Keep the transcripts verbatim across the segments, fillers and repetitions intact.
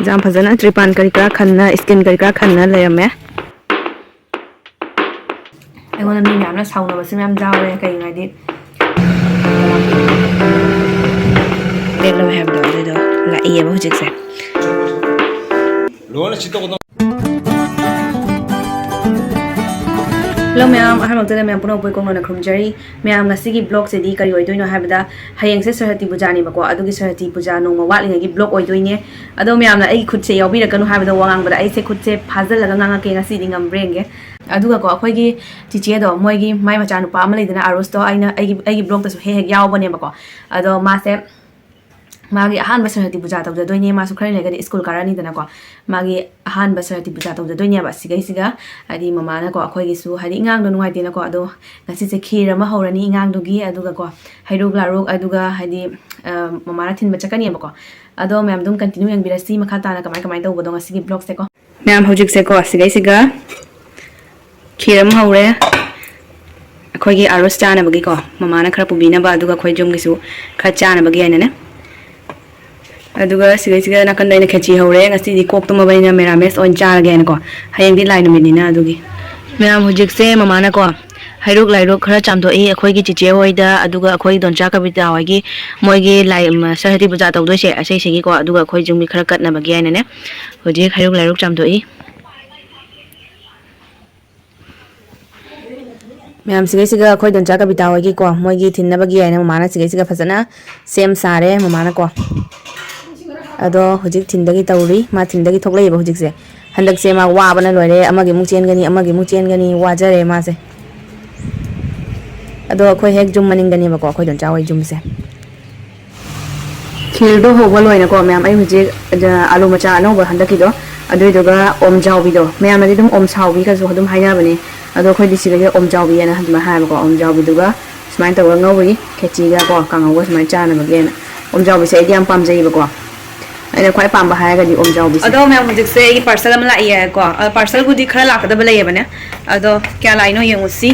ꯌꯥꯝ ꯐꯖꯅ ꯇ꯭ꯔꯤꯄꯥꯟ ꯀꯔꯤ ꯀꯔꯥ ꯈꯟꯅ, ꯏꯁꯀꯤꯟ ꯀꯔꯤ ꯀꯔꯥ ꯈꯟꯅ ꯂꯩꯔꯝꯃꯦ꯫ ꯑꯩꯉꯣꯟꯗ ꯃꯤ ꯃꯌꯥꯝꯅ ꯁꯥꯎꯅꯕꯁꯨ ꯃꯌꯥꯝ ꯌꯥꯎꯔꯦ꯫ ꯀꯩꯒꯤꯅꯣ ꯍꯥꯏꯗꯤ, ꯂꯦꯛꯂꯧ ꯍꯥꯏꯕꯗꯣ ꯑꯗꯨꯗꯣ ꯂꯥꯛꯏꯌꯦꯕ ꯍꯧꯖꯤꯛꯁꯦ꯫ ꯂꯣꯏꯅ ꯁꯤꯠꯇꯣꯛꯀꯗꯧ- Hello ꯃꯌꯥꯝ, ꯑꯍꯥꯟꯕꯃꯛꯇꯗ ꯃꯌꯥꯝ ꯄꯨꯝꯅꯃꯛꯄꯨ ꯏꯀꯣꯡ ꯂꯣꯟꯅ ꯈꯨꯔꯨꯝꯖꯔꯤ꯫ ꯃꯌꯥꯝ, ꯉꯁꯤꯒꯤ vlogꯁꯤꯗꯤ ꯀꯔꯤ ꯑꯣꯏꯗꯣꯏꯅꯣ ꯍꯥꯏꯕꯗ, ꯍꯌꯦꯡꯁꯦ ꯁꯔꯍꯇꯤ ꯄꯨꯖꯥꯅꯦꯕꯀꯣ, ꯑꯗꯨꯒꯤ ꯁꯔꯍꯇꯤ ꯄꯨꯖꯥ ꯅꯣꯡꯃ ꯋꯥꯠꯂꯤꯉꯩꯒꯤ vlog ꯑꯣꯏꯗꯣꯏꯅꯦ꯫ ꯑꯗꯣ ꯃꯌꯥꯝꯅ ꯑꯩꯒꯤ ꯈꯨꯠꯁꯦ ꯌꯥꯎꯕꯤꯔꯛꯀꯅꯨ ꯍꯥꯏꯕꯗ ꯋꯥ ꯉꯥꯡꯕꯗ ꯑꯩꯁꯦ ꯈꯨꯠꯁꯦ ꯐꯥꯖꯤꯜꯂꯒ ꯉꯥꯡꯉꯛꯀꯦ ꯉꯁꯤꯗꯤ, ꯉꯝꯕ꯭ꯔꯥ ꯌꯦꯡꯒꯦ꯫ ꯑꯗꯨꯒꯀꯣ, ꯑꯩꯈꯣꯏꯒꯤ ꯆꯤꯆꯦꯗꯣ, ꯃꯣꯏꯒꯤ ꯃꯥꯏ ꯃꯆꯥꯅꯨꯄꯥ ꯑꯃ ꯂꯩꯗꯅ, ꯑꯥꯔꯨꯁꯇꯣ, ꯑꯩꯅ ꯑꯩꯒꯤ, ꯑꯩꯒꯤ vlogꯇꯁꯨ ꯍꯦꯛ ꯍꯦꯛ ꯌꯥꯎꯕꯅꯦꯕꯀꯣ꯫ ꯑꯗꯣ ꯃꯥꯁꯦ ꯃꯥꯒꯤ ꯑꯍꯥꯟꯕ ꯁꯔꯍꯇꯤ ꯄꯨꯖꯥ ꯇꯧꯖꯗꯣꯏꯅꯦ꯫ ꯃꯥꯁꯨ ꯈꯔ ꯂꯩꯔꯒꯗꯤ ꯁ꯭ꯀꯨꯜ ꯀꯥꯔꯛꯑꯅꯤꯗꯅꯀꯣ꯫ ꯃꯥꯒꯤ ꯑꯍꯥꯟꯕ ꯁꯔꯍꯇꯤ ꯄꯨꯖꯥ ꯇꯧꯖꯗꯣꯏꯅꯦꯕ꯫ ꯁꯤꯒꯩꯁꯤꯒ ꯍꯥꯏꯗꯤ ꯃꯃꯥꯅꯀꯣ, ꯑꯩꯈꯣꯏꯒꯤꯁꯨ ꯍꯥꯏꯗꯤ ꯏꯉꯥꯡꯗꯣ ꯅꯨꯡꯉꯥꯏꯇꯦꯅꯀꯣ꯫ ꯑꯗꯣ ꯉꯁꯤꯁꯦ ꯈꯤꯔ ꯑꯃ ꯍꯧꯔꯅꯤ ꯏꯉꯥꯡꯗꯨꯒꯤ, ꯑꯗꯨꯒꯀꯣ ꯍꯩꯔꯨꯛ ꯂꯥꯔꯨꯛ, ꯑꯗꯨꯒ ꯍꯥꯏꯗꯤ, ꯑ, ꯃꯃꯥꯅ ꯊꯤꯟꯕ ꯆꯠꯀꯅꯤꯕꯀꯣ꯫ ꯑꯗꯣ ꯃꯌꯥꯝ ꯑꯗꯨꯝ continue ꯌꯦꯡꯕꯤꯔꯁꯤ ꯃꯈꯥ ꯇꯥꯅ ꯀꯃꯥꯏ ꯀꯃꯥꯏ ꯇꯧꯕꯗꯣ ꯉꯁꯤꯒꯤ vlogꯁꯦꯀꯣ꯫ ꯃꯌꯥꯝ, ꯍꯧꯖꯤꯛꯁꯦꯀꯣ, ꯁꯤꯒꯩꯁꯤꯒ ꯈꯤꯔ ꯑꯃ ꯍꯧꯔꯦ꯫ ꯑꯩꯈꯣꯏꯒꯤ ꯑꯥꯔꯨꯁ ꯆꯥꯅꯕꯒꯤꯀꯣ, ꯃꯃꯥꯅ ꯈꯔ ꯄꯨꯕꯤꯅꯕ, ꯑꯗꯨꯒ ꯑꯩꯈꯣꯏ ꯌꯨꯝꯒꯤꯁꯨ ꯈꯔ ꯆꯥꯅꯕꯒꯤ ꯍꯥꯏꯅꯅꯦ꯫ ꯑꯗꯨꯒ ꯁꯤꯗꯩꯁꯤꯗ ꯅꯥꯀꯟꯗ ꯑꯩꯅ ꯈꯦꯆꯤ ꯍꯧꯔꯦ꯫ ꯉꯁꯤꯗꯤ ꯀꯣꯛ ꯇꯨꯝꯃꯕꯅꯤꯅ ꯃꯦꯔꯥꯃꯦꯁ ꯑꯣꯏꯅ ꯆꯥꯔꯒꯦ ꯍꯥꯏꯅꯀꯣ꯫ ꯍꯌꯦꯡꯗꯤ ꯂꯥꯏ ꯅꯨꯃꯤꯠꯅꯤꯅ ꯑꯗꯨꯒꯤ꯫ ꯃꯌꯥꯝ, ꯍꯧꯖꯤꯛꯁꯦ ꯃꯃꯥꯅꯀꯣ ꯍꯩꯔꯨꯛ ꯂꯥꯏꯔꯨꯛ ꯈꯔ ꯆꯥꯝꯊꯣꯛꯏ ꯑꯩꯈꯣꯏꯒꯤ ꯆꯤꯆꯦ ꯍꯣꯏꯗ, ꯑꯗꯨꯒ ꯑꯩꯈꯣꯏ ꯗꯣꯟꯆꯥ ꯀꯕꯤꯇꯥ ꯍꯣꯏꯒꯤ, ꯃꯣꯏꯒꯤ ꯂꯥꯏ, ꯎꯝ, ꯁꯔꯍꯇꯤ ꯄꯨꯖꯥ ꯇꯧꯗꯣꯏꯁꯦ ꯑꯁꯤꯁꯤꯒꯤꯀꯣ, ꯑꯗꯨꯒ ꯑꯩꯈꯣꯏ ꯌꯨꯝꯒꯤ ꯈꯔ ꯀꯠꯅꯕꯒꯤ ꯍꯥꯏꯅꯅꯦ꯫ ꯍꯧꯖꯤꯛ ꯍꯩꯔꯨꯛ ꯂꯥꯏꯔꯨꯛ ꯆꯥꯝꯊꯣꯛꯏ꯫ ꯃꯌꯥꯝ, ꯁꯤꯒꯩꯁꯤꯒ ꯑꯩꯈꯣꯏ ꯗꯣꯟꯆꯥ ꯀꯕꯤꯇꯥ ꯍꯣꯏꯒꯤꯀꯣ, ꯃꯣꯏꯒꯤ ꯊꯤꯟꯅꯕꯒꯤ ꯍꯥꯏꯅ ꯃꯃꯥꯅ ꯁꯤꯒꯩꯁꯤꯒ ꯐꯖꯅ ꯁꯦꯝ ꯁꯥꯔꯦ ꯃꯃꯥꯅꯀꯣ꯫ ꯑꯗꯣ ꯍꯧꯖꯤꯛ ꯊꯤꯟꯗꯒꯤ ꯇꯧꯔꯤ, ꯃꯥ ꯊꯤꯟꯗꯒꯤ ꯊꯣꯛꯂꯛꯏꯕ ꯍꯧꯖꯤꯛꯁꯦ꯫ ꯍꯟꯗꯛꯁꯦ ꯃꯥ ꯋꯥꯕꯅ ꯂꯣꯏꯔꯦ, ꯑꯃꯒꯤ ꯑꯃꯨꯛ ꯆꯦꯟꯒꯅꯤ, ꯑꯃꯒꯤ ꯑꯃꯨꯛ ꯆꯦꯟꯒꯅꯤ, ꯋꯥꯖꯔꯦ ꯃꯥꯁꯦ꯫ ꯑꯗꯣ ꯑꯩꯈꯣꯏ ꯍꯦꯛ ꯌꯨꯝ ꯃꯅꯤꯡꯗꯅꯦꯕꯀꯣ, ꯑꯩꯈꯣꯏ ꯗꯣꯟꯆꯥ ꯍꯣꯏ ꯌꯨꯝꯁꯦ꯫ ꯈꯤꯔꯗꯣ ꯍꯧꯕ ꯂꯣꯏꯅꯀꯣ ꯃꯌꯥꯝ, ꯑꯩ ꯍꯧꯖꯤꯛ, ꯑ, ꯑꯂꯨ ꯃꯆꯥ ꯑꯅꯧꯕ ꯍꯟꯗꯛꯀꯤꯗꯣ, ꯑꯗꯨꯏꯗꯨꯒ ꯑꯣꯝꯖꯥꯎꯕꯤꯗꯣ, ꯃꯌꯥꯝꯅꯗꯤ ꯑꯗꯨꯝ ꯑꯣꯝꯁꯥꯎꯕꯤꯒꯁꯨ ꯑꯗꯨꯝ ꯍꯥꯏꯅꯕꯅꯦ, ꯑꯗꯣ ꯑꯩꯈꯣꯏꯗꯤ ꯁꯤꯗꯗꯤ ꯑꯣꯝꯖꯥꯎꯕꯤ ꯍꯥꯏꯅ ꯑꯗꯨꯃꯥꯏꯅ ꯍꯥꯏꯌꯦꯕꯀꯣ꯫ ꯑꯣꯝꯖꯥꯎꯕꯤꯗꯨꯒ ꯁꯨꯃꯥꯏꯅ ꯇꯧꯔꯒ ꯉꯧꯔꯤ, ꯈꯦꯆꯤꯒꯀꯣ ꯀꯥꯡꯍꯧꯒ ꯁꯨꯃꯥꯏꯅ ꯆꯥꯅꯕꯒꯤꯅ꯫ ꯑꯣꯝꯖꯥꯎꯕꯤꯁꯦ ꯑꯩꯗꯤ ꯌꯥꯝ ꯄꯥꯝꯖꯩꯌꯦꯕꯀꯣ, ꯑꯩꯅ ꯈ꯭ꯋꯥꯏ ꯄꯥꯝꯕ ꯍꯥꯏꯔꯒꯗꯤ ꯑꯣꯝꯖꯥꯎꯕꯤꯁꯦ꯫ ꯑꯗꯣ ꯃꯌꯥꯝ, ꯍꯧꯖꯤꯛꯁꯦ ꯑꯩꯒꯤ parcel ꯑꯃ ꯂꯥꯛꯏꯌꯦꯀꯣ꯫ ꯑ, parcelꯕꯨꯗꯤ ꯈꯔ ꯂꯥꯛꯀꯗꯕ ꯂꯩꯌꯦꯕꯅꯦ, ꯑꯗꯣ ꯀꯌꯥ ꯂꯥꯛꯏꯅꯣ ꯌꯦꯡꯉꯨꯁꯤ꯫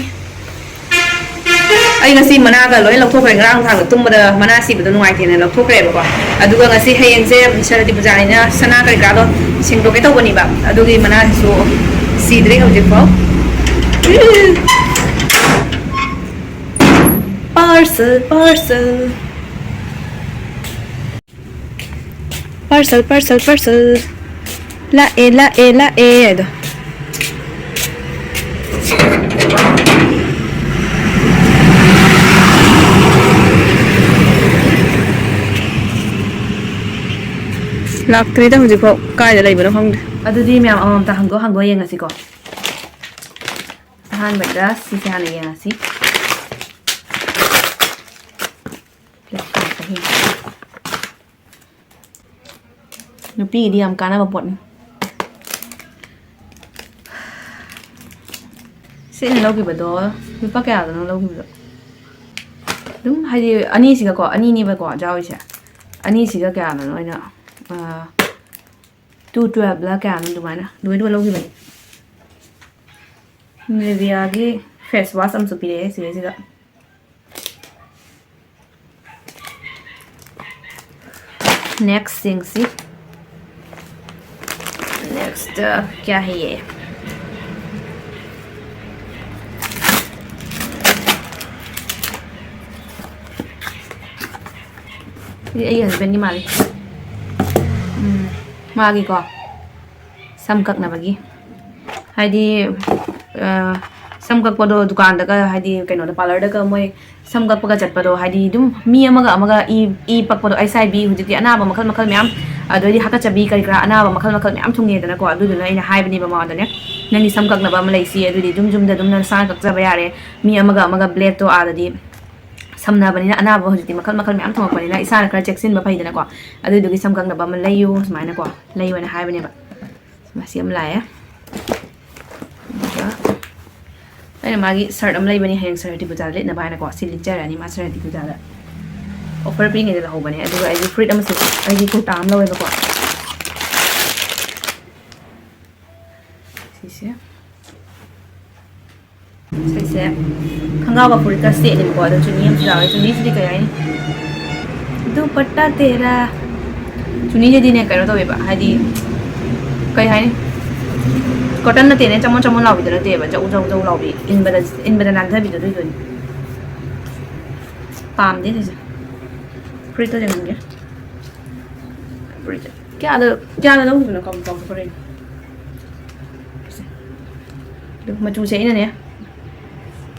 ꯑꯩ ꯉꯁꯤ ꯃꯅꯥꯒ ꯂꯣꯏ ꯂꯧꯊꯣꯛꯈ꯭ꯔꯦ꯫ ꯉꯔꯥꯡ ꯅꯨꯡꯗꯥꯡꯗ ꯇꯨꯝꯕꯗ ꯃꯅꯥ ꯁꯤꯕꯗꯣ ꯅꯨꯡꯉꯥꯏꯇꯦꯅ ꯂꯧꯊꯣꯛꯈ꯭ꯔꯦꯕꯀꯣ꯫ ꯑꯗꯨꯒ ꯉꯁꯤ, ꯍꯌꯦꯡꯁꯦ ꯁꯔꯁꯇꯤ ꯄꯨꯖꯥꯅꯤꯅ ꯁꯅꯥ ꯀꯔꯤ ꯀꯔꯥꯗꯣ ꯁꯦꯡꯗꯣꯛꯀꯦ ꯇꯧꯕꯅꯦꯕ꯫ ꯑꯗꯨꯒꯤ ꯃꯅꯥꯁꯤꯁꯨ ꯁꯤꯗ꯭ꯔꯤ ꯍꯧꯖꯤꯛꯐꯥꯎ꯫ Parcel, parcel. Parcel, parcel, parcel. ꯂꯥꯛꯑꯦ, ꯂꯥꯛꯑꯦ, ꯂꯥꯛꯑꯦ ꯍꯥꯏꯗꯣ꯫ ꯂꯥꯛꯇ꯭ꯔꯤꯗ ꯍꯧꯖꯤꯛꯐꯥꯎ꯫ ꯀꯥꯏꯗ ꯂꯩꯕꯅꯣ ꯈꯪꯗꯦ꯫ ꯑꯗꯨꯗꯤ ꯃꯌꯥꯝ ꯑꯃꯃꯝꯇ ꯍꯥꯡꯗꯣꯛ ꯍꯥꯡꯗꯣꯛ ꯌꯦꯡꯉꯁꯤꯀꯣ꯫ ꯑꯍꯥꯟꯕꯗ ꯁꯤꯁꯦ ꯍꯥꯟꯅ ꯌꯦꯡꯉꯁꯤ꯫ ꯅꯨꯄꯤꯒꯤꯗꯤ ꯌꯥꯝ ꯀꯥꯟꯅꯕ ꯄꯣꯠꯅꯤ꯫ ꯁꯤ ꯑꯩꯅ ꯂꯧꯈꯤꯕꯗꯣ ꯂꯨꯄꯥ ꯀꯌꯥꯗꯅꯣ ꯂꯧꯈꯤꯕꯗꯣ? ꯑꯗꯨꯝ ꯍꯥꯏꯗꯤ ꯑꯅꯤꯁꯤꯒꯀꯣ, ꯑꯅꯤꯅꯦꯕꯀꯣ ꯌꯥꯎꯔꯤꯁꯦ꯫ ꯑꯅꯤꯁꯤꯒ ꯀꯌꯥꯅꯣ ꯑꯩꯅ, ꯑꯥ, two twelve ꯂ ꯀꯌꯥꯅꯣ ꯑꯗꯨꯃꯥꯏꯅ, ꯑꯗꯨꯃꯥꯏꯅ ꯂꯧꯈꯤꯕꯅꯤ꯫ Nivea ꯒꯤ face wash ꯑꯃꯁꯨ ꯄꯤꯔꯛꯑꯦ ꯁꯤꯗꯩꯁꯤꯗ꯫ Next ꯌꯦꯡꯁꯤ꯫ Next ꯀꯌꯥ ꯍꯩꯌꯦ? ꯁꯤ ꯑꯩꯒꯤ husband ꯒꯤ ꯃꯥꯜꯂꯤ꯫ ꯎꯝ, ꯃꯥꯒꯤꯀꯣ꯫ ꯁꯝ ꯀꯛꯅꯕꯒꯤ꯫ ꯍꯥꯏꯗꯤ, ꯑ, ꯁꯝ ꯀꯛꯄꯗꯣ ꯗꯨꯀꯥꯟꯗꯒ, ꯍꯥꯏꯗꯤ ꯀꯩꯅꯣꯗ, parlour ꯗꯒ ꯃꯣꯏ ꯁꯝ ꯀꯛꯄꯒ ꯆꯠꯄꯗꯣ, ꯍꯥꯏꯗꯤ ꯑꯗꯨꯝ ꯃꯤ ꯑꯃꯒ ꯑꯃꯒ ꯏ, ꯏ ꯄꯛꯄꯗꯣ, HIV ꯍꯧꯖꯤꯛꯇꯤ ꯑꯅꯥꯕ ꯃꯈꯜ ꯃꯈꯜ ꯃꯌꯥꯝ, ꯑꯗꯩꯗꯤ ꯍꯥꯀꯠꯆꯕꯤ ꯀꯔꯤ ꯀꯔꯥ ꯑꯅꯥꯕ ꯃꯈꯜ ꯃꯈꯜ ꯃꯌꯥꯝ ꯊꯨꯡꯉꯦꯗꯅꯀꯣ꯫ ꯑꯗꯨꯗꯨꯅ ꯑꯩꯅ ꯍꯥꯏꯕꯅꯦꯕ ꯃꯉꯣꯟꯗꯅꯦ, "ꯅꯪꯒꯤ ꯁꯝ ꯀꯛꯅꯕ ꯑꯃ ꯂꯩꯁꯤ, ꯑꯗꯨꯗꯤ ꯑꯗꯨꯝ ꯌꯨꯝꯗ ꯑꯗꯨꯝ ꯅꯁꯥꯅ ꯀꯛꯆꯕ ꯌꯥꯔꯦ, ꯃꯤ ꯑꯃꯒ ꯑꯃꯒ blade ꯇꯣ ꯑꯥꯗꯗꯤ ꯁꯝꯅꯕꯅꯤꯅ ꯑꯅꯥꯕ ꯍꯧꯖꯤꯛꯇꯤ ꯃꯈꯜ ꯃꯈꯜ ꯃꯌꯥꯝ ꯊꯨꯡꯉꯛꯄꯅꯤꯅ ꯏꯁꯥꯅ ꯈꯔ ꯆꯦꯛꯁꯤꯟꯕ ꯐꯩꯗꯅꯀꯣ꯫ ꯑꯗꯨꯗꯨꯒꯤ ꯁꯝ ꯀꯛꯅꯕ ꯑꯃ ꯂꯩꯌꯨ ꯁꯨꯃꯥꯏꯅꯀꯣ, ꯂꯩꯌꯨꯅ ꯍꯥꯏꯕꯅꯦꯕ"꯫ ꯃꯁꯤ ꯑꯃ ꯂꯥꯛꯑꯦ꯫ ꯑꯗꯨꯒ ꯑꯩꯅ ꯃꯥꯒꯤ shirt ꯑꯃ ꯂꯩꯕꯅꯤ, ꯍꯌꯦꯡ ꯁꯔꯁꯇꯤ ꯄꯨꯖꯥꯗ ꯂꯤꯠꯅꯕ ꯍꯥꯏꯅꯀꯣ꯫ ꯁꯤ ꯂꯤꯠꯆꯔꯅꯤ ꯃꯥ ꯁꯔꯁꯇꯤ ꯄꯨꯖꯥꯗ꯫ Offer ꯄꯤꯔꯤꯉꯩꯗ ꯂꯧꯍꯧꯕꯅꯦ꯫ ꯑꯗꯨꯒ ꯑꯩꯒꯤ ꯐꯨꯔꯤꯠ ꯑꯃꯁꯨ, ꯑꯩꯒꯤ ꯀꯨꯔꯇꯥ ꯑꯃ ꯂꯧꯋꯦꯕꯀꯣ꯫ ꯁꯤꯁꯦ꯫ ꯁꯤꯁꯦ ꯈꯪꯒꯥꯎꯒ ꯐꯨꯔꯤꯠꯀ ꯁꯦꯠꯅꯦꯕꯀꯣ, ꯑꯗꯣ ꯆꯨꯅꯤ ꯑꯃꯁꯨ ꯌꯥꯎꯋꯦ꯫ ꯆꯨꯅꯤꯁꯤꯗꯤ ꯀꯩ ꯍꯥꯏꯅꯤ, ꯗꯨꯄꯠꯇꯥ ꯇꯦꯔꯥ꯫ ꯆꯨꯅꯤꯁꯤꯗꯤꯅꯦ ꯀꯩꯅꯣ ꯇꯧꯋꯦꯕ, ꯍꯥꯏꯗꯤ ꯀꯩ ꯍꯥꯏꯅꯤ, ꯀꯣꯇꯟ ꯅꯠꯇꯦꯅꯦ, ꯆꯃꯣꯟ ꯆꯃꯣꯟ ꯂꯥꯎꯕꯤꯗꯣ ꯅꯠꯇꯦꯕ, ꯖꯧ ꯖꯧ ꯖꯧ ꯂꯥꯎꯕꯤ, ꯏꯟꯕꯗ ꯏꯟꯕꯗ ꯅꯥꯟꯊꯕꯤꯗꯣ ꯑꯗꯨꯏꯗꯨꯅꯤ꯫ ꯄꯥꯝꯗꯦ ꯁꯤꯁꯦ꯫ ꯐꯨꯔꯤꯠꯇꯣ ꯌꯦꯡꯍꯟꯒꯦ꯫ ꯐꯨꯔꯤꯠꯁꯦ ꯀꯌꯥꯗ ꯀꯌꯥꯗ ꯂꯧꯈꯤꯕꯅꯣ ꯀꯥꯎꯕꯨ ꯀꯥꯎꯊꯣꯛꯈ꯭ꯔꯦ꯫ ꯁꯦ꯫ ꯑꯗꯨ ꯃꯆꯨꯁꯦ ꯑꯩꯅꯅꯦ,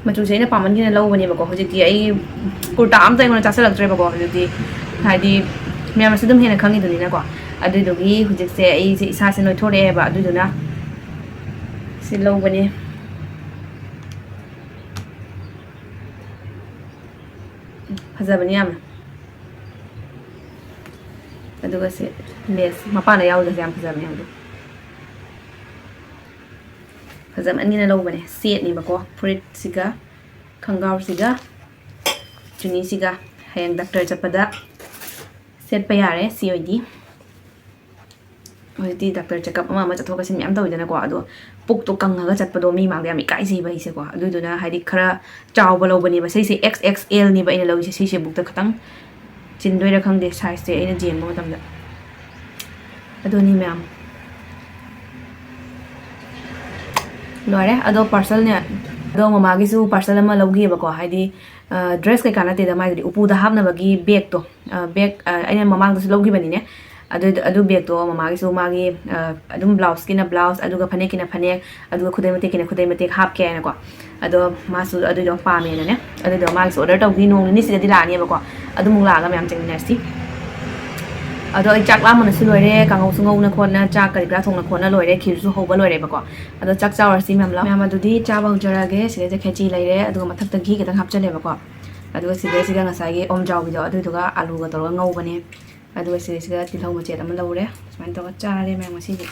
ꯃꯆꯨꯁꯦ ꯑꯩꯅ ꯄꯥꯝꯃꯟꯈꯤꯗꯅ ꯂꯧꯕꯅꯦꯕꯀꯣ꯫ ꯍꯧꯖꯤꯛꯇꯤ ꯑꯩ ꯀꯨꯔꯇꯥ ꯑꯝꯇ ꯑꯩꯉꯣꯟꯗ ꯆꯥꯁꯤꯜꯂꯛꯇ꯭ꯔꯦꯕꯀꯣ꯫ ꯍꯧꯖꯤꯛꯇꯤ ꯍꯥꯏꯗꯤ ꯃꯌꯥꯝꯅꯁꯨ ꯑꯗꯨꯝ ꯍꯦꯟꯅ ꯈꯪꯉꯤꯗꯨꯅꯤꯅꯀꯣ꯫ ꯑꯗꯨꯏꯗꯨꯒꯤ ꯍꯧꯖꯤꯛꯁꯦ ꯑꯩꯁꯦ ꯏꯁꯥꯁꯦ ꯅꯣꯏꯊꯣꯔꯛꯑꯦꯕ, ꯑꯗꯨꯗꯨꯅ ꯁꯤ ꯂꯧꯕꯅꯦ꯫ ꯐꯖꯕꯅꯤ ꯌꯥꯝꯅ꯫ ꯑꯗꯨꯒ ꯁꯤ ꯂꯦꯁ ꯃꯄꯥꯟꯗ ꯌꯥꯎꯗꯕꯁꯦ ꯌꯥꯝ ꯐꯖꯕꯅꯦ꯫ ꯑꯗꯨ ꯐꯖꯃꯟꯒꯤꯅ ꯂꯧꯕꯅꯦ꯫ ꯁꯦꯠꯅꯦꯕꯀꯣ, ꯐꯨꯔꯤꯠꯁꯤꯒ ꯈꯣꯡꯒ꯭ꯔꯥꯎꯁꯤꯒ ꯆꯨꯅꯤꯁꯤꯒ꯫ ꯍꯌꯦꯡ ꯗꯥꯛꯇꯔ ꯆꯠꯄꯗ ꯁꯦꯠꯄ ꯌꯥꯔꯦ ꯁꯤ ꯑꯣꯏꯗꯤ꯫ ꯍꯧꯖꯤꯛꯇꯤ ꯗꯥꯛꯇꯔ ꯆꯦꯛꯑꯞ ꯑꯃ ꯑꯃ ꯆꯠꯊꯣꯛ ꯆꯠꯁꯤꯟ ꯃꯌꯥꯝ ꯇꯧꯋꯤꯗꯅꯀꯣ꯫ ꯑꯗꯣ ꯄꯨꯛꯇꯣ ꯀꯪꯉꯒ ꯆꯠꯄꯗꯣ ꯃꯤ ꯃꯥꯡꯗ ꯌꯥꯝ ꯏꯀꯥꯏꯖꯩꯕ ꯑꯩꯁꯦꯀꯣ꯫ ꯑꯗꯨꯏꯗꯨꯅ ꯍꯥꯏꯗꯤ ꯈꯔ ꯆꯥꯎꯕ ꯂꯧꯕꯅꯦꯕ꯫ ꯁꯤꯁꯦ ꯑꯦꯛꯁ ꯑꯦꯛꯁ ꯑꯦꯜꯅꯦꯕ ꯑꯩꯅ ꯂꯧꯔꯤꯁꯦ꯫ ꯁꯤꯁꯦ ꯕꯨꯛꯇ ꯈꯤꯇꯪ ꯆꯤꯟꯗꯣꯏꯔꯥ ꯈꯪꯗꯦ ꯁꯥꯏꯖꯁꯦ ꯑꯩꯅ ꯌꯦꯡꯕ ꯃꯇꯝꯗ꯫ ꯑꯗꯨꯅꯤ ꯃꯌꯥꯝ꯫ ꯂꯣꯏꯔꯦ꯫ ꯑꯗꯣ ꯄꯥꯔꯁꯦꯜꯅꯦ, ꯑꯗꯣ ꯃꯃꯥꯒꯤꯁꯨ ꯄꯥꯔꯁꯦꯜ ꯑꯃ ꯂꯧꯈꯤꯑꯕꯀꯣ꯫ ꯍꯥꯏꯗꯤ ꯗ꯭ꯔꯦꯁ ꯀꯩꯀꯥ ꯅꯠꯇꯦꯗ, ꯃꯥꯏꯗꯨꯗꯤ ꯎꯄꯨꯗ ꯍꯥꯞꯅꯕꯒꯤ ꯕꯦꯒꯇꯣ꯫ ꯕꯦꯒ ꯑꯩꯅ ꯃꯃꯥꯡꯗꯁꯨ ꯂꯧꯈꯤꯕꯅꯤꯅꯦ꯫ ꯑꯗꯨ ꯑꯗꯨ ꯕꯦꯒꯇꯣ ꯃꯃꯥꯒꯤꯁꯨ ꯃꯥꯒꯤ ꯑꯗꯨꯝ ꯕ꯭ꯂꯥꯎꯁꯀꯤꯅ ꯕ꯭ꯂꯥꯎꯁ, ꯑꯗꯨꯒ ꯐꯅꯦꯛꯀꯤꯅ ꯐꯅꯦꯛ, ꯑꯗꯨꯒ ꯈꯨꯗꯩ ꯃꯇꯦꯛꯀꯤꯅ ꯈꯨꯗꯩ ꯃꯇꯦꯛ ꯍꯥꯞꯀꯦ ꯍꯥꯏꯅꯀꯣ꯫ ꯑꯗꯣ ꯃꯥꯁꯨ ꯑꯗꯨꯏꯗꯣ ꯄꯥꯝꯃꯦꯅꯅꯦ꯫ ꯑꯗꯨꯗꯣ ꯃꯥꯒꯤꯁꯨ ꯑꯣꯔꯗꯔ ꯇꯧꯕꯤ, ꯅꯣꯡ ꯅꯤꯅꯤꯁꯤꯗꯗꯤ ꯂꯥꯛꯑꯅꯦꯕꯀꯣ꯫ ꯑꯗꯨꯃꯨꯛ ꯂꯥꯛꯑꯒ ꯃꯌꯥꯝ ꯆꯦꯟꯃꯤꯟꯅꯔꯁꯤ꯫ ꯑꯗꯣ ꯑꯩ ꯆꯥꯛ ꯂꯥꯝꯕꯅꯁꯨ ꯂꯣꯏꯔꯦ꯫ ꯀꯥꯡꯉꯧꯁꯨ ꯉꯧꯅ ꯈꯣꯠꯅ, ꯆꯥꯛ ꯀꯔꯤ ꯀꯔꯥ ꯊꯣꯡꯅ ꯈꯣꯠꯅ ꯂꯣꯏꯔꯦ꯫ ꯈꯤꯔꯁꯨ ꯍꯧꯕ ꯂꯣꯏꯔꯦꯕꯀꯣ꯫ ꯑꯗꯣ ꯆꯥꯛ ꯆꯥꯎꯔꯁꯤ ꯃꯌꯥꯝ ꯂꯥꯎ꯫ ꯃꯌꯥꯝ ꯑꯗꯨꯗꯤ ꯆꯥꯕ ꯍꯧꯖꯔꯛꯑꯒꯦ꯫ ꯁꯤꯗꯩꯗ ꯈꯦꯆꯤ ꯂꯩꯔꯦ, ꯑꯗꯨꯒ ꯃꯊꯛꯇ ꯘꯤ ꯈꯤꯇꯪ ꯍꯥꯞꯆꯜꯂꯦꯕꯀꯣ꯫ ꯑꯗꯨꯒ ꯁꯤꯗꯩꯁꯤꯗ ꯉꯁꯥꯏꯒꯤ ꯑꯣꯝꯖꯥꯎꯕꯤꯗꯣ ꯑꯗꯨꯗꯨꯒ ꯑꯂꯨꯒ ꯇꯧꯔꯒ ꯉꯧꯕꯅꯦ꯫ ꯑꯗꯨꯒ ꯁꯤꯗꯩꯁꯤꯗ ꯇꯤꯜꯍꯧ ꯃꯆꯦꯠ ꯑꯃ ꯂꯧꯔꯦ꯫ ꯁꯨꯃꯥꯏꯅ ꯇꯧꯔꯒ ꯆꯥꯔꯦ ꯃꯌꯥꯝ ꯉꯁꯤꯗꯤ꯫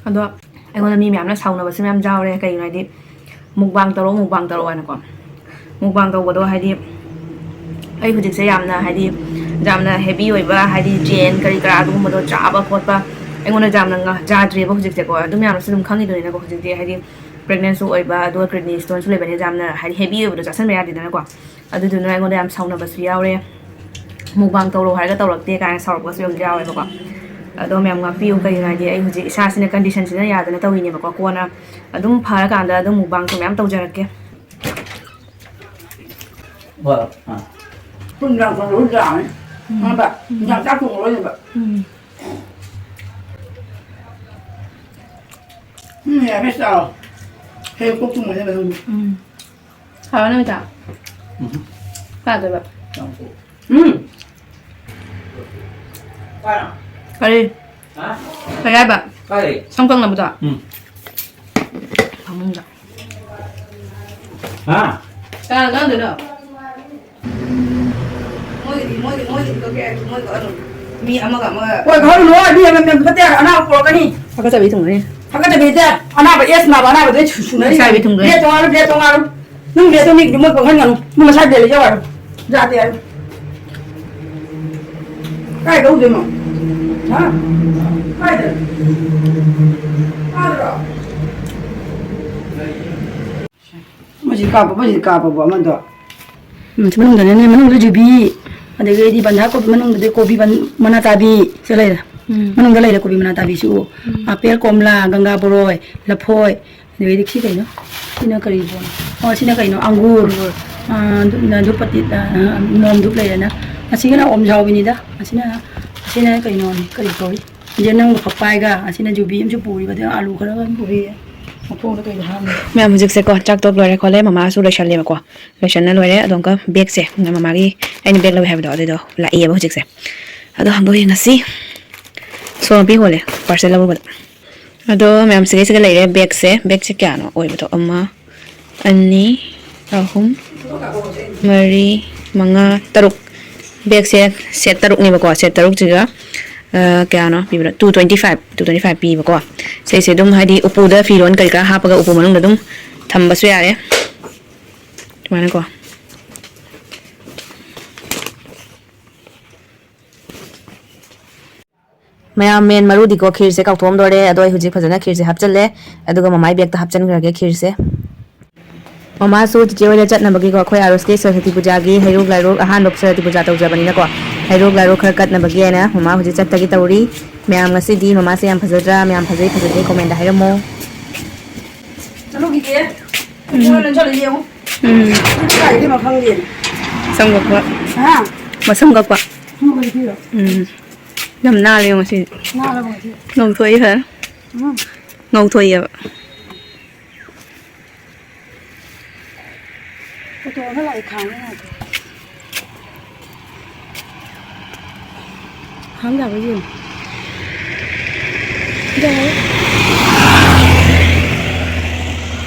ꯑꯗꯣ ꯑꯩꯉꯣꯟꯗ ꯃꯤ ꯃꯌꯥꯝꯅ ꯁꯥꯎꯅꯕꯁꯨ ꯃꯌꯥꯝ ꯌꯥꯎꯔꯦ꯫ ꯀꯩꯒꯤꯅꯣ ꯍꯥꯏꯗꯤ ꯃꯨꯛꯕꯥꯡ ꯇꯧꯔꯣ, ꯃꯨꯛꯕꯥꯡ ꯇꯧꯔꯣ ꯍꯥꯏꯅꯀꯣ꯫ ꯃꯨꯛꯕꯥꯡ ꯇꯧꯕꯗꯣ ꯍꯥꯏꯗꯤ ꯑꯩ ꯍꯧꯖꯤꯛꯁꯦ ꯌꯥꯝꯅ ꯍꯥꯏꯗꯤ ꯌꯥꯝꯅ ꯍꯦꯚꯤ ꯑꯣꯏꯕ ꯍꯥꯏꯗꯤ ꯖꯦꯟ ꯀꯔꯤ ꯀꯔꯥ ꯑꯗꯨꯒꯨꯝꯕꯗꯣ ꯆꯥꯕ ꯈꯣꯠꯄ ꯑꯩꯉꯣꯟꯗ ꯌꯥꯝꯅ ꯉ-, ꯌꯥꯗ꯭ꯔꯦꯕ ꯍꯧꯖꯤꯛꯁꯦꯀꯣ꯫ ꯑꯗꯨꯝ ꯃꯌꯥꯝꯅꯁꯨ ꯑꯗꯨꯝ ꯈꯪꯉꯤꯗꯨꯅꯤꯅꯀꯣ, ꯍꯧꯖꯤꯛꯇꯤ ꯍꯥꯏꯗꯤ pregnancyꯁꯨ ꯑꯣꯏꯕ, ꯑꯗꯨꯒ kidneyꯁꯨ ꯂꯩꯕꯅꯤꯅ ꯌꯥꯝꯅ ꯍꯥꯏꯗꯤ heavy ꯑꯣꯏꯕꯗꯣ ꯆꯥꯁꯟꯕ ꯌꯥꯗꯦꯗꯅꯀꯣ꯫ ꯑꯗꯨꯗꯨꯅ ꯑꯩꯉꯣꯟꯗ ꯌꯥꯝ ꯁꯥꯎꯅꯕꯁꯨ ꯌꯥꯎꯔꯦ꯫ Mukbang ꯇꯧꯔꯣ ꯍꯥꯏꯔꯒ ꯇꯧꯔꯛꯇꯦ ꯀꯥꯏꯅ ꯁꯥꯎꯔꯛꯄꯁꯨ ꯌꯥꯝ ꯌꯥꯎꯋꯦꯕꯀꯣ꯫ ꯑꯗꯣ ꯃꯌꯥꯝ ꯉꯥꯛꯄꯤꯌꯨ, ꯀꯩꯒꯤꯅꯣ ꯍꯥꯏꯗꯤ ꯑꯩ ꯍꯧꯖꯤꯛ ꯏꯁꯥꯁꯤꯅ conditionꯁꯤꯅ ꯌꯥꯗꯅ ꯇꯧꯔꯤꯅꯦꯕꯀꯣ꯫ ꯀꯣꯟꯅ ꯑꯗꯨꯝ ꯐꯔꯀꯥꯟꯗ ꯑꯗꯨꯝ mukbangꯁꯨ ꯃꯌꯥꯝ ꯇꯧꯖꯔꯛꯀꯦ꯫ ꯍꯣꯏ, ꯑꯥ꯫ ꯄꯨꯟꯅ ꯊꯣꯡꯕꯁꯨ ꯌꯥꯅꯤ꯫ ꯎꯝ꯫ ꯈꯪꯉꯕ? ꯎꯝ꯫ ꯏꯟꯖꯥꯡ ꯆꯥꯛ ꯊꯣꯡꯉꯔꯣꯏꯅꯦꯕ꯫ ꯎꯝ꯫ ꯎꯝ, ꯌꯥꯔꯦ, ꯆꯥꯔꯣ꯫ ꯍꯌꯦꯡ ꯀꯣꯛ ꯇꯨꯝꯒꯅꯦꯕ ꯅꯪꯕꯨ꯫ ꯎꯝ꯫ ꯍꯥꯎꯔ ꯅꯨꯃꯤꯗꯥꯡ? ꯎꯝ꯫ ꯀꯥꯗꯣꯏꯕ? ꯎꯝ꯫ ꯀꯔꯤ? ꯍꯥ? ꯀꯔꯤ ꯍꯥꯏꯕ? ꯀꯔꯤ? ꯁꯝ ꯀꯪꯅꯕꯗꯣ? ꯎꯝ꯫ ꯐꯃꯨꯡꯗ꯫ ꯍꯥ? ꯀꯅꯥ ꯀꯪꯗꯣꯏꯅꯣ? ꯃꯣꯏꯒꯤꯗꯤ, ꯃꯣꯏꯒꯤ, ꯃꯣꯏꯒꯤꯗꯤ ꯀꯛꯀꯦ ꯍꯥꯏꯔꯁꯨ ꯃꯣꯏ ꯀꯛꯑꯅꯨ꯫ ꯃꯤ ꯑꯃꯒ ꯑꯃꯒ ꯍꯣꯏ, ꯀꯛꯍꯜꯂꯨꯅꯨ, ꯃꯤ ꯑꯃ ꯃꯦꯟ ꯐꯠꯇꯦ, ꯑꯅꯥꯕ ꯄꯨꯔꯛꯀꯅꯤ꯫ ꯍꯥꯀꯠꯆꯕꯤ ꯊꯨꯡꯗꯣꯏꯅꯤ꯫ ꯍꯥꯀꯠꯆꯕꯤ ꯅꯠꯇꯦ, ꯑꯅꯥꯕ, ꯑꯦꯁ ꯅꯥꯕ ꯑꯅꯥꯕꯗꯨꯗꯤ ꯁꯨ-, ꯁꯨꯅꯔꯤꯕꯅꯤ꯫ ꯍꯥꯀꯠꯆꯕꯤ ꯊꯨꯡꯗꯣꯏꯅꯤ꯫ ꯕ꯭ꯂꯦꯠꯇꯣ ꯉꯥꯡꯉꯨ, ꯕ꯭ꯂꯦꯠꯇꯣ ꯉꯥꯡꯉꯨ꯫ ꯅꯪ ꯕ꯭ꯂꯦꯠꯇꯣ ꯃꯤꯒꯤꯗꯤ ꯃꯣꯏ ꯀꯛꯍꯟꯒꯅꯨ꯫ ꯅꯪ ꯃꯁꯥ ꯕ꯭ꯂꯦꯠ ꯂꯩꯖꯧ ꯍꯥꯏꯔꯣ꯫ ꯌꯥꯗꯦ ꯍꯥꯏꯔꯣ꯫ ꯀꯥꯏ ꯂꯧꯗꯣꯏꯅꯣ? ꯍꯥ? ꯀꯥꯏꯗ? ꯑꯥꯗꯔꯣ? ꯑꯃꯁꯤ ꯀꯥꯞꯄ, ꯑꯃꯁꯤ ꯀꯥꯞꯄꯕꯣ ꯑꯃꯗꯣ? ꯎꯝ, ꯁꯤ ꯃꯅꯨꯡꯗꯅꯅꯦ, ꯃꯅꯨꯡꯗ ꯌꯨꯕꯤ, ꯑꯗꯒꯤꯗꯤ ꯕꯟꯙꯥ ꯀꯣꯕꯤ, ꯃꯅꯨꯡꯗꯗꯤ ꯀꯣꯕꯤ ꯕꯟ-, ꯃꯅꯥ ꯆꯥꯕꯤ, ꯁꯤ ꯂꯩꯔꯦ꯫ ꯎꯝ꯫ ꯃꯅꯨꯡꯗ ꯂꯩꯔꯦ ꯀꯣꯕꯤ ꯃꯅꯥ ꯆꯥꯕꯤꯁꯨ꯫ ꯎꯝ꯫ ꯑꯥꯄꯦꯜ, ꯀꯣꯝꯂꯥ, ꯒꯪꯒꯥ ꯕꯣꯔꯣꯏ, ꯂꯐꯣꯏ, ꯑꯗꯒꯤꯗꯤ ꯁꯤ ꯀꯩꯅꯣ? ꯁꯤꯅ ꯀꯔꯤ ꯕꯣꯔꯣꯏ? ꯑꯣ, ꯁꯤꯅ ꯀꯩꯅꯣ? ꯑꯪꯒꯨꯔ꯫ ꯑꯪꯒꯨꯔ꯫ ꯑꯥ, ꯙꯨꯞ-, ꯙꯨꯞ ꯄꯇꯤ-, ꯑꯥ, ꯃꯣꯝ ꯙꯨꯞ ꯂꯩꯔꯦꯅ꯫ ꯑꯁꯤꯒꯤꯅ ꯑꯣꯝ ꯖꯥꯎꯕꯤꯅꯤꯗ꯫ ꯑꯁꯤꯅ, ꯑꯁꯤꯅ ꯀꯩꯅꯣꯅꯤ, ꯀꯔꯤ ꯀꯧꯏ? ꯌꯦꯅꯝꯒ ꯐꯛꯄꯥꯏꯒ, ꯑꯁꯤꯅ ꯌꯨꯕꯤ ꯑꯃꯁꯨ ꯄꯨꯔꯤꯕ, ꯑꯗꯨꯅ ꯑꯂꯨ ꯈꯔꯒ ꯑꯃ ꯄꯨꯔꯤ꯫ ꯃꯈꯣꯡꯗ ꯀꯩꯗ ꯍꯥꯞꯅꯕ꯫ ꯃꯌꯥꯝ ꯍꯧꯖꯤꯛꯁꯦꯀꯣ, ꯆꯥꯛ ꯇꯣꯛ ꯂꯣꯏꯔꯦ ꯈꯣꯠꯂꯦ, ꯃꯃꯥꯁꯨ ꯂꯣꯏꯁꯜꯂꯦꯕꯀꯣ꯫ ꯂꯣꯏꯁꯟꯅ ꯂꯣꯏꯔꯦ꯫ ꯑꯗꯣ ꯑꯃꯨꯛꯀ ꯕꯦꯒꯁꯦ, ꯃꯃꯥꯒꯤ ꯑꯩꯅ ꯕꯦꯒ ꯂꯧꯋꯦ ꯍꯥꯏꯕꯗꯣ, ꯑꯗꯨꯗꯣ ꯂꯥꯛꯑꯦꯕ ꯍꯧꯖꯤꯛꯁꯦ꯫ ꯑꯗꯣ ꯍꯥꯡꯗꯣꯛꯑ ꯌꯦꯡꯉꯁꯤ꯫ ꯁꯣꯝꯕꯤ ꯍꯣꯜꯂꯦ, parcel ꯂꯧꯔꯨꯕꯗ꯫ ꯑꯗꯣ ꯃꯌꯥꯝ ꯁꯤꯒꯩꯁꯤꯒ ꯂꯩꯔꯦ ꯕꯦꯒꯁꯦ꯫ ꯕꯦꯒꯁꯦ ꯀꯌꯥꯅꯣ ꯑꯣꯏꯕꯗꯣ? ꯑꯃ, ꯑꯅꯤ, ꯑꯍꯨꯝ, ꯃꯔꯤ, ꯃꯉꯥ, ꯇꯔꯨꯛ꯫ ꯕꯦꯒꯁꯦ set ꯇꯔꯨꯛꯅꯦꯕꯀꯣ꯫ Set ꯇꯔꯨꯛꯁꯤꯒ, ꯑ, ꯀꯌꯥꯅꯣ ꯄꯤꯕꯗꯣ? Two twenty five, two twenty five ꯄꯤꯕꯀꯣ꯫ ꯁꯤꯁꯦ ꯑꯗꯨꯝ ꯍꯥꯏꯗꯤ ꯎꯄꯨꯗ ꯐꯤꯔꯣꯟ ꯀꯔꯤ ꯀꯔꯥ ꯍꯥꯞꯄꯒ ꯎꯄꯨ ꯃꯅꯨꯡꯗ ꯑꯗꯨꯝ ꯊꯝꯕꯁꯨ ꯌꯥꯔꯦ꯫ ꯑꯗꯨꯃꯥꯏꯅꯀꯣ꯫ ꯃꯌꯥꯝ ꯃꯦꯟ ꯃꯔꯨꯗꯤꯀꯣ, ꯈꯤꯔꯁꯦ ꯀꯥꯎꯊꯣꯛꯑꯝꯗꯣꯔꯦ꯫ ꯑꯗꯣ ꯑꯩ ꯍꯧꯖꯤꯛ ꯐꯖꯅ ꯈꯤꯔꯁꯦ ꯍꯥꯞꯆꯜꯂꯦ, ꯑꯗꯨꯒ ꯃꯃꯥꯏ ꯕꯦꯒꯇ ꯍꯥꯞꯆꯟꯈ꯭ꯔꯒꯦ ꯈꯤꯔꯁꯦ꯫ ꯃꯃꯥꯁꯨ ꯆꯤꯆꯦ ꯍꯣꯏꯗ ꯆꯠꯅꯕꯒꯤꯀꯣ, ꯑꯩꯈꯣꯏ ꯑꯥꯔꯨꯁꯀꯤ ꯁꯔꯁꯋꯇꯤ ꯄꯨꯖꯥꯒꯤ ꯍꯩꯔꯨꯛ ꯂꯥꯏꯔꯨꯛ, ꯑꯍꯥꯟꯕ ꯁꯔꯁꯋꯇꯤ ꯄꯨꯖꯥ ꯇꯧꯖꯕꯅꯤꯅꯀꯣ, ꯍꯩꯔꯨꯛ ꯂꯥꯏꯔꯨꯛ ꯈꯔ ꯀꯠꯅꯕꯒꯤ ꯍꯥꯏꯅ ꯃꯃꯥ ꯍꯧꯖꯤꯛ ꯆꯠꯇꯒꯤ ꯇꯧꯔꯤ꯫ ꯃꯌꯥꯝ ꯉꯁꯤꯗꯤ ꯃꯃꯥꯁꯦ ꯌꯥꯝ ꯐꯖꯗ꯭ꯔꯥ? ꯃꯌꯥꯝ ꯐꯖꯩ ꯐꯖꯗꯦ ꯀꯣꯃꯦꯟꯗ ꯍꯥꯏꯔꯝꯃꯣ꯫ ꯆꯠꯂꯨꯈꯤꯒꯦ꯫ ꯎꯝ꯫ ꯆꯠꯂꯨ ꯌꯦꯡꯉꯨ꯫ ꯎꯝ꯫ ꯀꯥꯏꯗꯩꯅꯣ ꯈꯪꯗꯦ꯫ ꯃꯁꯝ ꯀꯛꯄ꯫ ꯍꯥ? ꯃꯁꯝ ꯀꯛꯄ꯫ ꯎꯝ꯫ ꯌꯥꯝ ꯅꯥꯜꯂꯦ ꯉꯁꯤ꯫ ꯅꯥꯜꯂꯕ ꯉꯁꯤ? ꯉꯧꯊꯣꯛꯏ ꯐꯖꯅ꯫ ꯎꯝ꯫ ꯉꯧꯊꯣꯛꯏꯑꯕ꯫ ꯑꯣꯇꯣ ꯑꯃ ꯂꯥꯛꯑꯦ, ꯈꯥꯝꯃꯦ ꯉꯥꯏꯈꯣ꯫ ꯈꯥꯝ ꯌꯥꯕ꯭ꯔꯥ ꯌꯦꯡꯉꯨ꯫ ꯌꯥꯔꯦ꯫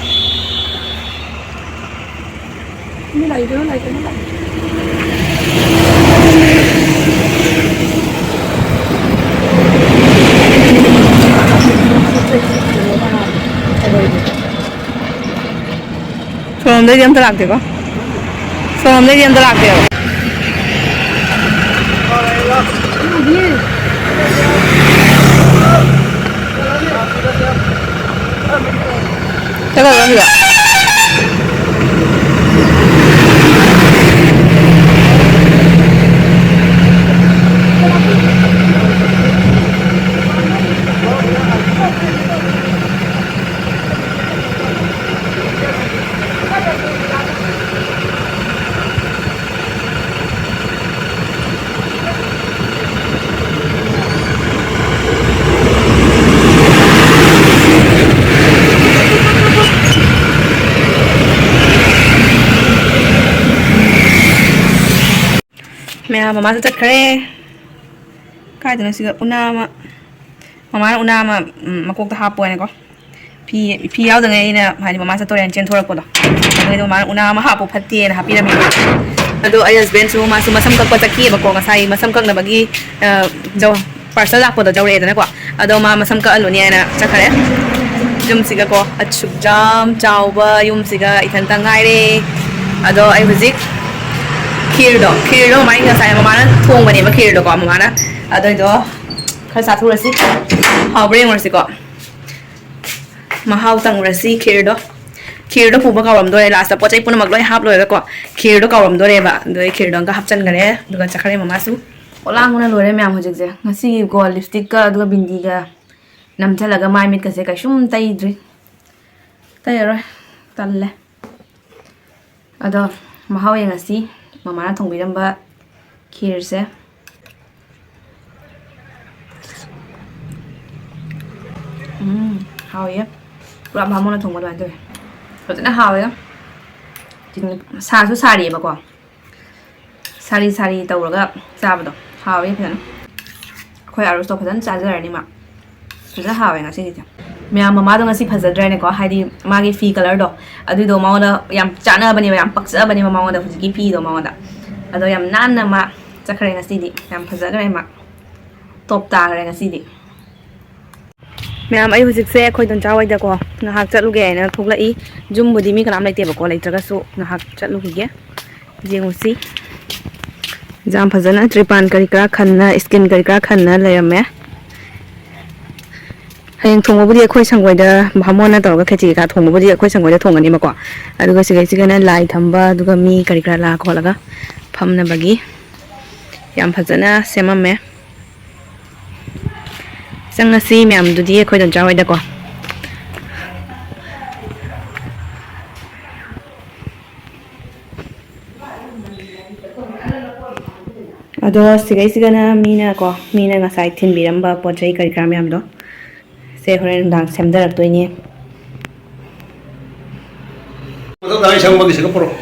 ꯃꯤ ꯂꯥꯛꯏꯗꯨꯅ ꯂꯥꯛꯏꯗꯨꯅ ꯂꯥꯛꯏ꯫ ꯁꯣꯝꯗꯩꯗꯤ ꯑꯝꯇ ꯂꯥꯛꯇꯦꯀꯣ? ꯁꯣꯝꯗꯩꯗꯤ ꯑꯝꯇ ꯂꯥꯛꯇꯦꯕ꯫ ꯆꯠꯂꯒ ꯁꯤꯗ꯫ ꯃꯌꯥꯝ ꯃꯃꯥꯁꯨ ꯆꯠꯈ꯭ꯔꯦ꯫ ꯀꯥꯏꯗꯅꯣ ꯁꯤꯗ ꯎꯅꯥ ꯑꯃ, ꯃꯃꯥꯅ ꯎꯅꯥ ꯑꯃ, ꯎꯝ, ꯃꯀꯣꯛꯇ ꯍꯥꯞꯄꯣ ꯍꯥꯏꯅꯀꯣ꯫ ꯐꯤ, ꯐꯤ ꯌꯥꯎꯗꯉꯩ ꯑꯩꯅ, ꯍꯥꯏꯗꯤ, ꯃꯃꯥ ꯆꯠꯇꯣꯔꯦꯅ ꯆꯦꯟꯊꯣꯔꯛꯄꯗꯣ꯫ ꯑꯗꯨꯒꯤꯗꯣ ꯃꯃꯥꯅ ꯎꯅꯥ ꯑꯃ ꯍꯥꯞꯄꯨ ꯐꯠꯇꯦꯅ ꯍꯥꯞꯄꯤꯔꯝꯃꯦ꯫ ꯑꯗꯣ ꯑꯩ husbandꯁꯨ, ꯃꯥꯁꯨ ꯃꯁꯝ ꯀꯛꯄ ꯆꯠꯈꯤꯑꯕꯀꯣ, ꯉꯁꯥꯏ ꯃꯁꯝ ꯀꯛꯅꯕꯒꯤ, ꯑ, ꯖꯧ-, parcel ꯂꯥꯛꯄꯗꯣ ꯌꯧꯔꯛꯑꯦꯗꯅꯀꯣ꯫ ꯑꯗꯣ ꯃꯥ ꯃꯁꯝ ꯀꯛꯍꯜꯂꯨꯅꯤ ꯍꯥꯏꯅ ꯆꯠꯈꯔꯦ꯫ ꯌꯨꯝꯁꯤꯒꯀꯣ, ꯑꯁꯨꯛ ꯌꯥꯝ ꯆꯥꯎꯕ ꯌꯨꯝꯁꯤꯒ ꯏꯊꯟꯇ ꯉꯥꯏꯔꯦ꯫ ꯑꯗꯣ ꯑꯩ ꯍꯧꯖꯤꯛ ꯈꯤꯔꯗꯣ, ꯈꯤꯔꯗꯣ ꯃꯃꯥꯏ ꯉꯁꯥꯏ ꯃꯃꯥꯅ ꯊꯣꯡꯕꯅꯦꯕ, ꯈꯤꯔꯗꯣꯀꯣ, ꯃꯃꯥꯅ꯫ ꯑꯗꯨꯏꯗꯣ ꯈꯔ ꯆꯥꯊꯣꯛꯎꯔꯁꯤ꯫ ꯍꯥꯎꯕ꯭ꯔꯥ ꯌꯦꯡꯉꯨꯔꯁꯤꯀꯣ꯫ ꯃꯍꯥꯎ ꯇꯪꯉꯨꯔꯁꯤ ꯈꯤꯔꯗꯣ꯫ ꯈꯤꯔꯗꯣ ꯄꯨꯕ ꯀꯥꯎꯔꯝꯗꯣꯔꯦ꯫ ꯂꯥꯁꯇ ꯄꯣꯠ ꯆꯩ ꯄꯨꯝꯅꯃꯛ ꯂꯣꯏ ꯍꯥꯞ ꯂꯣꯏꯔꯒꯀꯣ, ꯈꯤꯔꯗꯣ ꯀꯥꯎꯔꯝꯗꯣꯔꯦꯕ꯫ ꯑꯗꯨ ꯑꯩ ꯈꯤꯔꯗꯣ ꯑꯃꯨꯛꯀ ꯍꯥꯞꯆꯤꯟꯈꯔꯦ꯫ ꯑꯗꯨꯒ ꯆꯠꯈ꯭ꯔꯦ ꯃꯃꯥꯁꯨ꯫ ꯑꯣꯂꯥꯡꯕꯅ ꯂꯣꯏꯔꯦ ꯃꯌꯥꯝ ꯍꯧꯖꯤꯛꯁꯦ꯫ ꯉꯁꯤꯒꯤꯀꯣ ꯂꯤꯞꯁꯇꯤꯛꯀ ꯑꯗꯨꯒ ꯕꯤꯟꯗꯤꯒ ꯅꯝꯁꯤꯜꯂꯒ ꯃꯥꯏ ꯃꯤꯠꯀꯁꯦ ꯀꯩꯁꯨꯝ ꯇꯩꯗ꯭ꯔꯤ꯫ ꯇꯩꯔꯔꯣꯏ꯫ ꯇꯜꯂꯦ꯫ ꯑꯗꯣ ꯃꯍꯥꯎ ꯌꯦꯡꯉꯁꯤ ꯃꯃꯥꯅ ꯊꯣꯡꯕꯤꯔꯝꯕ ꯈꯤꯔꯁꯦ꯫ ꯎꯝ, ꯍꯥꯎꯋꯦ꯫ ꯄꯨꯔꯥ ꯕꯥꯃꯣꯟꯅ ꯊꯣꯡꯕ ꯑꯗꯨꯃꯥꯏꯅ ꯇꯧꯋꯦ꯫ ꯐꯖꯅ ꯍꯥꯎꯋꯦ꯫ ꯁꯥꯁꯨ ꯁꯥꯔꯤꯑꯕꯀꯣ꯫ ꯁꯥꯔꯤ ꯁꯥꯔꯤ ꯇꯧꯔꯒ ꯆꯥꯕꯗꯣ ꯍꯥꯎꯋꯦ ꯐꯖꯅ꯫ ꯑꯩꯈꯣꯏ ꯑꯥꯔꯨꯁꯇꯣ ꯐꯖꯅ ꯆꯥꯖꯔꯅꯤ ꯃꯥ꯫ ꯐꯖꯅ ꯍꯥꯎꯋꯦ ꯉꯁꯤꯒꯤꯗꯤ꯫ ꯃꯌꯥꯝ ꯃꯃꯥꯗꯣ ꯉꯁꯤ ꯐꯖꯗ꯭ꯔꯥꯅꯦꯀꯣ? ꯍꯥꯏꯗꯤ ꯃꯥꯒꯤ ꯐꯤ ꯀꯂꯔꯗꯣ ꯑꯗꯨꯗꯣ ꯃꯉꯣꯟꯗ ꯌꯥꯝ ꯆꯥꯟꯅꯕꯅꯦꯕ, ꯌꯥꯝ ꯄꯛꯆꯕꯅꯦꯕ ꯃꯉꯣꯟꯗ, ꯍꯧꯖꯤꯛꯀꯤ ꯐꯤꯗꯣ ꯃꯉꯣꯟꯗ꯫ ꯑꯗꯣ ꯌꯥꯝ ꯅꯥꯟꯅ ꯃꯥ ꯆꯠꯈ꯭ꯔꯦ ꯉꯁꯤꯗꯤ꯫ ꯌꯥꯝ ꯐꯖꯈ꯭ꯔꯦ ꯃꯥ꯫ ꯇꯣꯞ ꯇꯥꯈ꯭ꯔꯦ ꯉꯁꯤꯗꯤ꯫ ꯃꯌꯥꯝ, ꯑꯩ ꯍꯧꯖꯤꯛꯁꯦ ꯑꯩꯈꯣꯏ ꯗꯣꯟꯆꯥ ꯍꯣꯏꯗꯀꯣ ꯉꯥꯏꯍꯥꯛ ꯆꯠꯂꯨꯒꯦ ꯍꯥꯏꯅ ꯊꯣꯛꯂꯛꯏ꯫ ꯌꯨꯝꯕꯨꯗꯤ ꯃꯤ ꯀꯅꯥꯝ ꯂꯩꯇꯦꯕꯀꯣ, ꯂꯩꯇ꯭ꯔꯒꯁꯨ ꯉꯥꯏꯍꯥꯛ ꯆꯠꯂꯨꯈꯤꯒꯦ꯫ ꯌꯦꯡꯉꯨꯁꯤ꯫ ꯌꯥꯝ ꯐꯖꯅ ꯇ꯭ꯔꯤꯄꯥꯟ ꯀꯔꯤ ꯀꯔꯥ ꯈꯟꯅ, ꯏꯁꯀꯤꯟ ꯀꯔꯤ ꯀꯔꯥ ꯈꯟꯅ ꯂꯩꯔꯝꯃꯦ꯫ ꯍꯌꯦꯡ ꯊꯣꯡꯕꯕꯨꯗꯤ ꯑꯩꯈꯣꯏ ꯁꯪꯒꯣꯏꯗ ꯚꯥꯃꯣꯟꯅ ꯇꯧꯔꯒ ꯈꯦꯆꯤ ꯀꯩꯀꯥ ꯊꯣꯡꯕꯕꯨꯗꯤ ꯑꯩꯈꯣꯏ ꯁꯪꯒꯣꯏꯗ ꯊꯣꯡꯒꯅꯦꯕꯀꯣ꯫ ꯑꯗꯨꯒ ꯁꯤꯒꯩꯁꯤꯒꯅ ꯂꯥꯏ ꯊꯝꯕ, ꯑꯗꯨꯒ ꯃꯤ ꯀꯔꯤ ꯀꯔꯥ ꯂꯥꯛꯑ ꯈꯣꯠꯂꯒ ꯐꯝꯅꯕꯒꯤ ꯌꯥꯝ ꯐꯖꯅ ꯁꯦꯝꯃꯝꯃꯦ꯫ ꯆꯪꯉꯁꯤ ꯃꯌꯥꯝꯗꯨꯗꯤ ꯑꯩꯈꯣꯏ ꯗꯣꯟꯆꯥ ꯍꯣꯏꯗꯀꯣ꯫ ꯑꯗꯣ ꯁꯤꯒꯩꯁꯤꯒꯅ ꯃꯤꯅꯀꯣ, ꯃꯤꯅ ꯉꯁꯥꯏ ꯊꯤꯟꯕꯤꯔꯝꯕ ꯄꯣꯠ ꯆꯩ ꯀꯔꯤ ꯀꯔꯥ ꯃꯌꯥꯝꯗꯣ꯫ ꯁꯦ ꯍꯣꯔꯦꯟ ꯅꯨꯡꯗꯥꯡ ꯁꯦꯝꯊꯔꯛꯇꯣꯏꯅꯦ꯫ ꯃꯊꯛꯇ ꯑꯩ ꯁꯪꯕꯒꯤ ꯁꯤꯒ ꯄꯨꯔꯛꯑꯣ꯫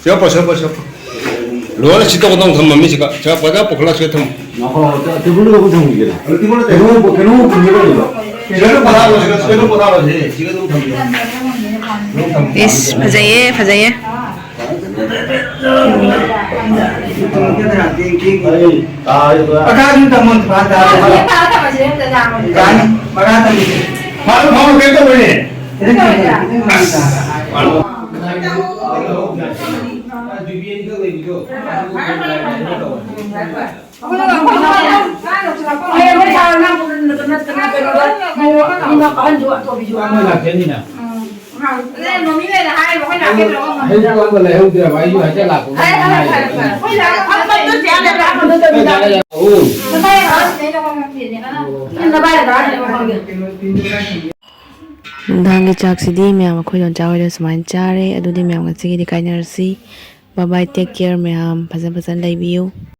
ꯁꯤꯒ ꯄꯨꯔꯛꯑꯣ, ꯁꯤꯒ ꯄꯨꯔꯛꯑꯣ, ꯁꯤꯒ ꯄꯨꯔꯛꯑꯣ꯫ ꯂꯣꯏꯅ ꯁꯤ ꯇꯧꯒꯗꯧ ꯊꯝꯃꯝꯃꯤ ꯁꯤꯒ꯫ ꯁꯤꯒ ꯐꯖꯅ ꯄꯨꯈꯠꯂ ꯁꯤꯒ ꯊꯝꯃꯨ꯫ ꯉꯥꯏꯈꯣ, ꯇꯦꯕꯜꯗꯨꯗ ꯑꯃꯨꯛ ꯊꯝꯈꯤꯒꯦ꯫ ꯀꯩꯅꯣ, ꯀꯩꯅꯣ ꯄꯨꯈꯠꯂ ꯂꯩꯕ꯫ ꯁꯤꯒ ꯑꯗꯨꯝ ꯄꯣꯊꯥꯔꯣ, ꯁꯤꯒ, ꯁꯤꯒ ꯑꯗꯨꯝ ꯄꯣꯊꯥꯔꯣ, ꯁꯤ, ꯁꯤꯒ ꯑꯗꯨꯝ ꯊꯝꯕꯤꯔꯣ꯫ ꯑꯗꯨꯝ ꯊꯝꯕꯤꯔꯣ꯫ ꯏꯁ, ꯐꯖꯩꯌꯦ, ꯐꯖꯩꯌꯦ꯫ ꯍꯌꯦꯡ ꯃꯣꯏ ꯁꯥꯔ ꯅꯪ ꯀꯩꯅꯣꯗ ꯅꯣꯡꯃ ꯑꯍꯟꯁꯨ ꯑꯇꯣꯝꯕꯤꯁꯨ ꯑꯃ ꯂꯥꯛꯀꯅꯤꯅ꯫ ꯍꯩ ꯆꯥꯕ ꯂꯩꯍꯧꯗ꯭ꯔꯦꯕ, ꯑꯩꯁꯨ ꯍꯥꯏꯐꯦꯠ ꯂꯥꯛꯄ ꯐꯔꯦ, ꯐꯔꯦ, ꯐꯔꯦ꯫ ꯑꯩꯈꯣꯏ ꯂꯥꯛꯑꯒ ꯐꯝꯕ ꯆꯠꯁꯦ ꯍꯥꯏꯕ, ꯐꯝꯕ ꯆꯠꯁꯦ ꯍꯥꯏꯕ꯫ ꯑꯣ꯫ ꯅꯕꯥꯏ ꯂꯥꯛꯑꯒ ꯐꯝꯒꯦ꯫ ꯅꯕꯥꯏ ꯂꯥꯛꯑꯒ ꯐꯝꯒꯦ꯫ ꯅꯨꯡꯗꯥꯡꯒꯤ ꯆꯥꯛꯁꯤꯗꯤ ꯃꯌꯥꯝ ꯑꯩꯈꯣꯏ ꯌꯣꯟꯆꯥ ꯍꯣꯏꯗ ꯁꯨꯃꯥꯏꯅ ꯆꯥꯔꯦ꯫ ꯑꯗꯨꯗꯤ ꯃꯌꯥꯝ ꯉꯁꯤꯒꯤꯗꯤ ꯀꯥꯏꯅꯔꯁꯤ꯫ Bye bye, take care ꯃꯌꯥꯝ꯫ ꯐꯖ ꯐꯖꯅ ꯂꯩꯕꯤꯌꯨ꯫